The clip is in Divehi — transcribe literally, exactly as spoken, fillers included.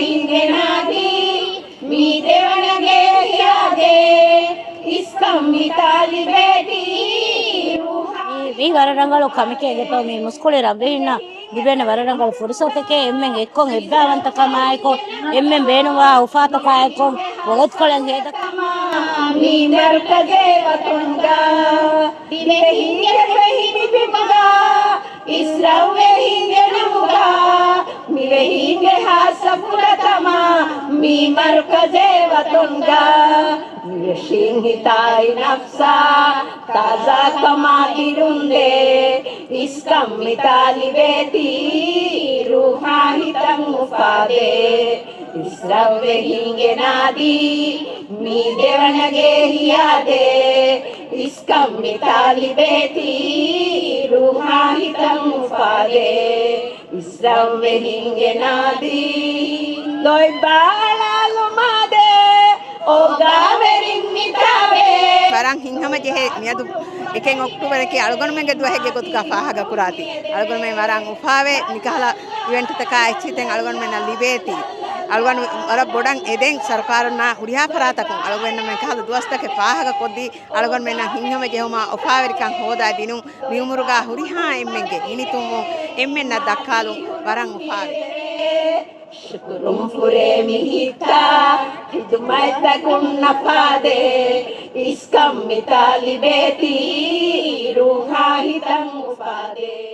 ހިނގެނާދީ މީ ދެވަނަގޭ ހިޔާދޭ އިސްކަން މިތާ ލިބޭތީ ރޫހާ. މީ، މީ ވަރަށް ރަނގަޅު ކަމެކޭ އެނގޭތޯ މީ މުސްކުޅި ރަށްވެހިންނަށް ލިބޭނެ ވަރަށް ރަނގަޅު ފުރުސަތެކޭ. އެންމެން އެއްކޮށް އެއްބައިވަންތަކަމާއެކު، އެންމެން ބޭނުންވާ އުފާތަކާއެކު، ވަގުތުކޮޅެއް ހޭދަ މި މަރުކަޒޭ ވަތުންގަ ދިވެހިންގެ ފެހި މި ބިމުގަ އިސްރަށްވެހިންގެ ނަމުގަ މިވެހިންގެ ހާއްސަ ފުރަތަމަ މި މަރުކަޒޭ ވަތުންގަ މިވެށީން ހިތާއި ނަފްސާ ތާޒާކަމާ ދިރުންދޭ އިސްކަން މިތާ ލިބޭތީ ރޫހާ ހިތަށް އުފާދޭ. އިސްރަށްވެހިންގެ ނާދީ މީ ދެވަނަގޭ ހިޔާދޭ އިސްކަން މިތާ ލިބޭތީ ރޫހާ ހިތަށް އުފާދޭ. އިސްރަށްވެހިންގެ ނާދީ ލޯތްބާ އަޅާލުމާދޭ އޯގާވެރިން މިތާވޭ. ވަރަށް ހިތްހަމަޖެހޭ މިއަދު އެކެއް އޮކްޓޫބަރަކީ އަޅުގަނޑުމެންގެ ދުވަހެއްގެ ގޮތުގަ ފާހަގަކުރާތީ. އަޅުގަނޑުމެން ވަރަށް އުފާވޭ މިކަހަލަ އިވެންޓްތަކާ އެއްޗިތެއް އަޅުގަނޑުމެންނަށް ލިބޭތީ. އަޅުގަނޑު ވަރަށް ބޮޑަށް އެދެން ސަރުކާރުންނާ ހުރިހާ ފަރާތަކުން އަޅުގަނޑުމެން މިކަހަލަ ދުވަސްތަކެއް ފާހަގަކޮށްދީ އަޅުގަނޑުމެންނަށް ހިތްހަމަޖެހުމާ އުފާވެރިކަން ހޯދާ ދިނުން މިއުމުރުގަ ހުރިހާ އެންމެންގެ ހިނިތުންވުން އެންމެންނަށް ދައްކާލުން ވަރަށް އުފާވޭ. ޝުކުރުން ފުރޭ މި ހިތާ ޚިދުމަތްތަކުން ނަފާދޭ. އިސްކަން މިތާ ލިބޭތީ ރޫހާ ހިތަށް އުފާދޭ.